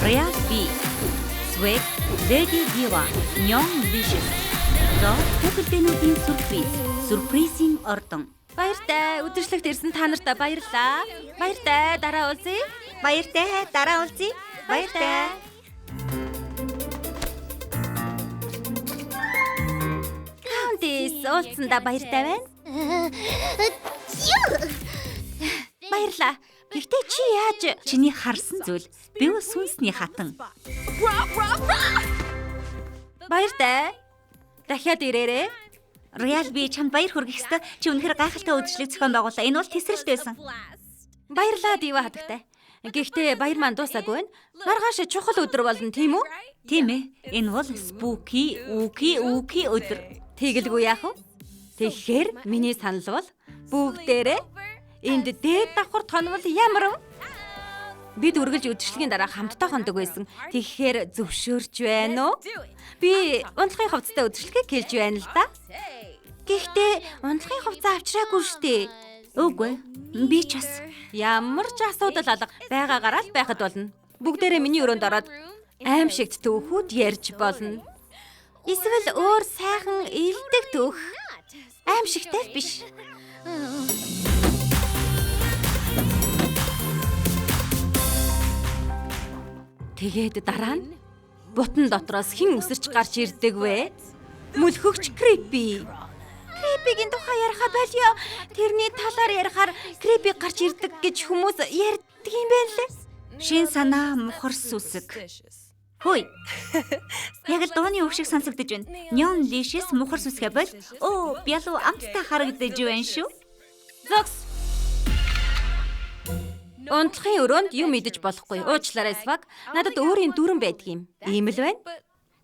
Royal Bee, Swag, Lady Diva, Neon Licious. За хүүхэлдэйнүүдийн сюрприз, сюрпризийн ордон. Баяртай. Үдшилтэд ирсэн та нартай баярлалаа. Баяртай. Дараа уулзъя. Баяртай. Дараа уулзъя. Баяртай. Countess уулзсандаа баяртай байна. Баярлалаа. Гэхдээ чи яаж Чиний харсан зүйл бив сүнсний хатан. Баяртай. Дахиад ирээрэй. Royal Bee чамд баяр хүргэх ёстой. Чи үнэхээр гайхалтай үдшилэг зохион байгууллаа. Энэ бол тесрэлт байсан. Баярлалаа Дива хатагтай. Гэхдээ баяр маань дуусаагүй байна. Маргааш чухал өдөр болно тийм үү? Тийм ээ. Энэ бол spooky, ooky, ooky өдөр. Тэгэлгүй яах вэ? Тэгэхээр миний санал бол бүгдээрээ энд дээд давхар тонвол ямар вэ? Бид үргэлж үдшилгийн дараа хамтдаа хондог байсан. Тэгэхээр зөвшөөрч байна уу? Би унтлахын хувцастай үдшилгээ хэлж байна л да. Гэхдээ унтлахын хувцас авчраагүй шүү дээ. Үгүй. Би ч бас Ямар ч асуудал алга байгаагаараа л байхад болно. Бүгдээрээ миний өрөөнд ороод аимшигт түүхүүд ярьж болно. Эсвэл өөр сайхан илдэг түүх. Аимшигтай л биш. Тэгээд дараа нь бутан дотроос хэн үсэрч гарч ирдэг вэ? Мөлхөгч Крипи. Крипигийн тухай яриха болио. Тэрний талаар ярихаар Крипи гарч ирдэг гэж хүмүүс ярьдаг юм байна лээ. шин санаа мухар сүсэг. Хөөе. Яг л дууны өв шиг сонсогдож байна. Neon Licious мухар сүсгээ бол оо бялуу амттай харагдаж байна шүү. Зогс. Унтлахын өрөөнд юм идэж болохгүй. Уучлаарай Сваг. Надад өөрийн дүрэн байдаг юм. Ийм л байна.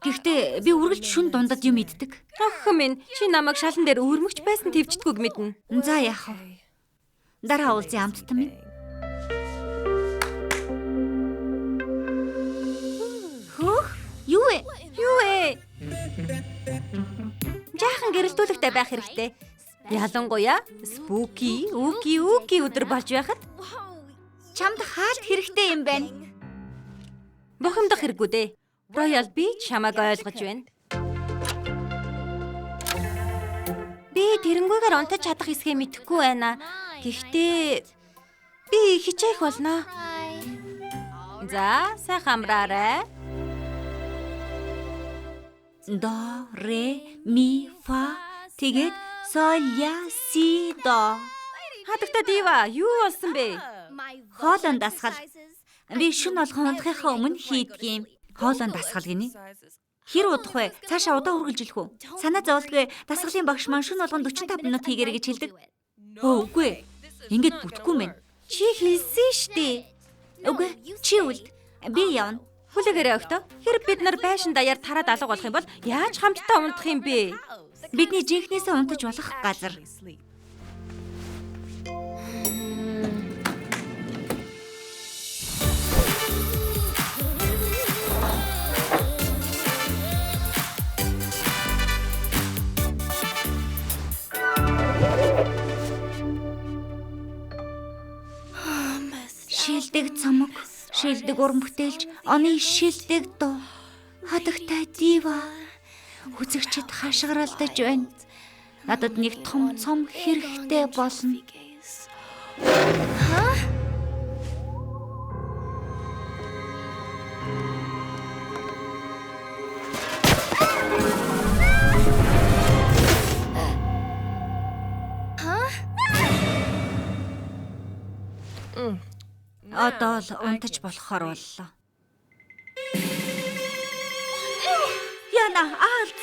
Гэхдээ би үргэлж шүн дундад юм иддэг. Охин минь, чи намайг шалан дээр өвөрмөгч байсан твчдгүйг мэднэ. За яах вэ? Дараа уулзъя амттан минь. Хөөх, юу вэ? Юу вэ? Жаахан гэрэлтүүлэгтэй байх хэрэгтэй. Ялангуяа spooky, ooky, ooky өдөр болж байхад Чамд хаалт хэрэгтэй юм байна. бухимдах хэрэггүй дээ. Royal би чамайг ойлгож байна. Би тэрэнгүйгээр унтаж чадах эсхээ мэдэхгүй байна. Гэхдээ би хичээх болно. За, сайхан амраарай. До, ре, ми, фа тэгээд соль, ля, си, до. Хадагта Дива, юу болсон бэ? Хоолон дасгал. Би шүн болгон унтахынхаа өмнө хийдэг юм. Хоолон дасгал гинэ. Хэр удах вэ? Цаашаа удаа үргэлжлэх үү? Санаа зовлгүй. Дасгалын багш маань шүн болгон 45 минут хийгэрэй гэж хэлдэг. Өө үгүй. Ингээд бүтэхгүй мэн. Чи хэлсэн штэ. Үгүй. Чи үлд. Би явна. Хүлээгээрэй өгтөө. Хэрэг бид нар байшин даяар тараад алга болох юм бол яаж хамтдаа унтах юм бэ? Бидний жинхнээсээ унтаж болох газар. Шилдэг цомог, шилдэг уран бүтээлч, оны шилдэг дуу. Хадагтай дива. Үзэгчид хашгиралдаж байна. Надад нэг том цом хэрэгтэй болно. Одоо л унтаж болохоор боллоо. Яна, аалз.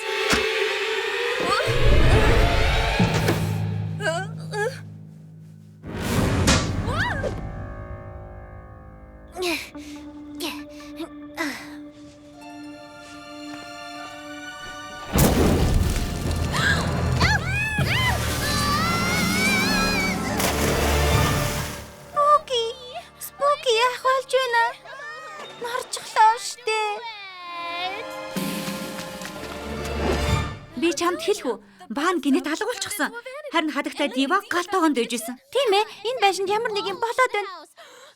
Spooky. Spooky яах болж байна? Нарчглаа штэ. Би чамд хэлэх үү? Баан гинэт алга болчихсон. Харин хадагтай дива гал тоогонд үйжсэн. Тийм ээ, энэ байшинд ямар нэг юм болоод байна.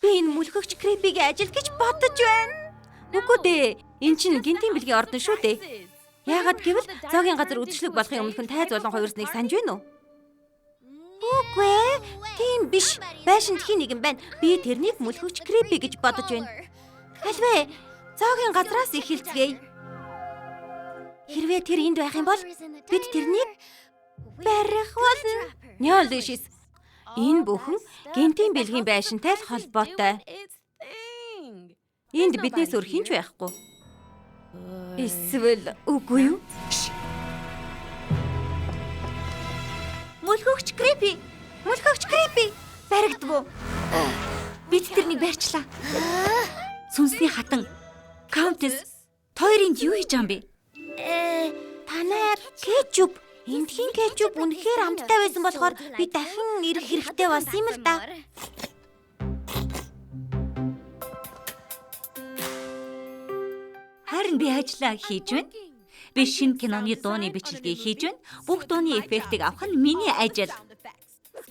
Би энэ мөлхөгч Крипигийн ажил гэж бодож байна. Үгүй дээ. Эн чинь гинтийн бэлгийн ордон шүү дээ. Яагаад гэвэл зоогийн газар үзэсгэлэг болохын өмнөхөн тайз болон хувирсныг санаж байна уу? Үгүй ээ. Тийм биш. Байшинд хин нэгэн байна. Би тэрнийг мөлхөгч Крипи гэж бодож байна. Альвэ, зоогийн газраас эхэлцгээе. Хэрвээ тэр энд байх юм бол бид тэрнийг барих болно. Неолишис. Энэ бүхэн гинтийн бэлгийн байшинтай л холбоотой. Энд биднээс өөр хэн ч байхгүй. Эсвэл үгүй юу? Мөлхөгч Крипи. Мөлхөгч Крипи. Баригдвуу. Бид тэрнийг барьчлаа. Сүнсний хатан Countess хоёрынд юу хийж байгаа юм бэ? Танай кетчуп. Эндхийн кетчуп үнэхээр амттай байсан болохоор би дахин ирэх хэрэгтэй болсон юм л да. Харин би ажиллаа хийж байна. Би шинэ киноны дууны бичлэгийг хийж байна. Бүх дууны эффектийг авах нь миний ажил.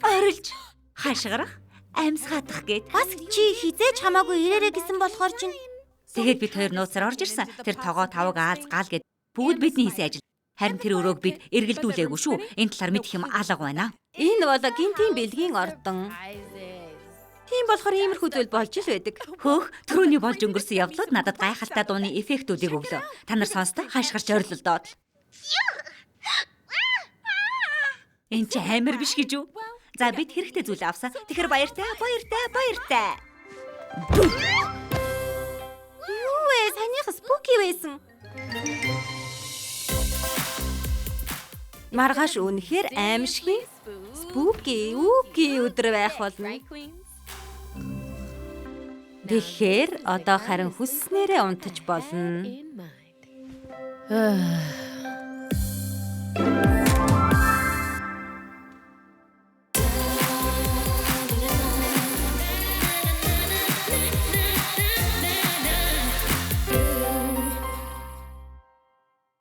Орилж, хашгирах, амьсгаадах гээд. Бас чи хизээч хамаагүй ирээрэй гэсэн болохоор чинь Тэгээд бид хоёр нууцаар орж ирсэн. Тэр тогоо тавг ааз гал гээд бүгд бидний хийсэн ажил. Харин тэр өрөөг бид эргэлдүүлээгүй шүү. Энэ талаар мэдэх юм алга байна. Энэ бол гинтийн бэлгийн ордон. Тийм болохоор иймэрхүү зүйл болж л байдаг. Хөөх түрүүний болж өнгөрсөн явдлууд надад гайхалтай дууны эффектүүдийг өглөө. Та нар сонстоо хашгирч орилолдоод. Энэ чи амар биш гэж үү? За бид хэрэгтэй зүйл авсан. Тэгэхээр баяртай, баяртай, баяртай. юу вэ? Саяных спooky байсан. Маргааш үнэхээр аимшигын spooky, үки өдөр байх болно. Тэгэхээр одоо харин хүсснээрээ унтаж болно.